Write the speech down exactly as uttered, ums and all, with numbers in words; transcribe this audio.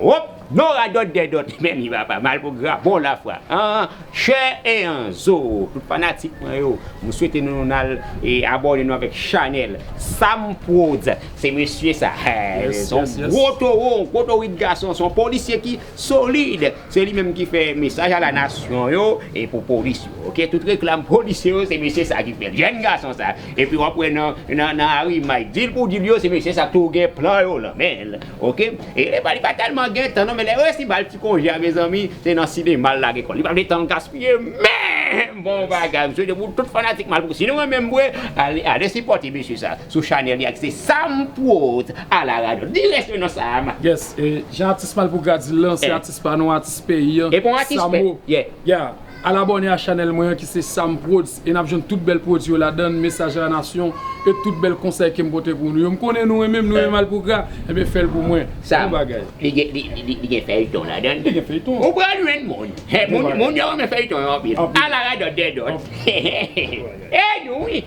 Wop! Non, radòt dèdòt. Men li papa, Malpougra, bon lafwa. An chè e an zo. Tout fanatik mwen yo, m swete nou, nou al e abòne nou avèk chanèl Sam Prodz. Se mesye sa. Hey, se yon gwo towo, yon gwo towo de gason, se yon polisye ki solid. Se li menm ki fè mesaj a la nasyon yo e pou polis yo. Oke, tout reklam polisye yo, se mesye sa ki fè l. Jèn gason sa. Epi w ap wè nan, nan, nan Harry Mike, deal pou deal yo, se mesye sa tou gen plan yo nan men l. Oke? E li pa, li pa tèlman gen tan non, men lè yo resi ba l ti konje a, mezanmi, se nan sinema l lage kò l. Li pa vle tan gaspiye menm. Bon bagay, m swete pou tout fanatik Malpougra. Si nou renmen m vre, ale, ale sipòte mesye sa sou chanèl li ak se Sam Prodz a la radòt. Di reste nan sa a, ma. Yes, e jan atis Malpougra di l lan, se atis pa nou, atis peyi an. E bon atis Samo. Yeah. Yeah. Al abòne a chanèl mwen an ki se Sam Prodz e n ap jwenn tout bèl pwodui yo ladan l, mesaj a la nasyon e tout bèl konsèy ke m pote pou nou yo. M konnen nou renmen m, nou renmen Malpougra, enben fè l pou mwen. Bon bagay. Li gen, li, li, li, li gen fèyton ladan l. Li gen fèyton. Ou pral jwenn moun. He, moun, moun yo renmen fèyton yo anpil. Anpil. A la radòt dèdòt. Anpil. E nou wi.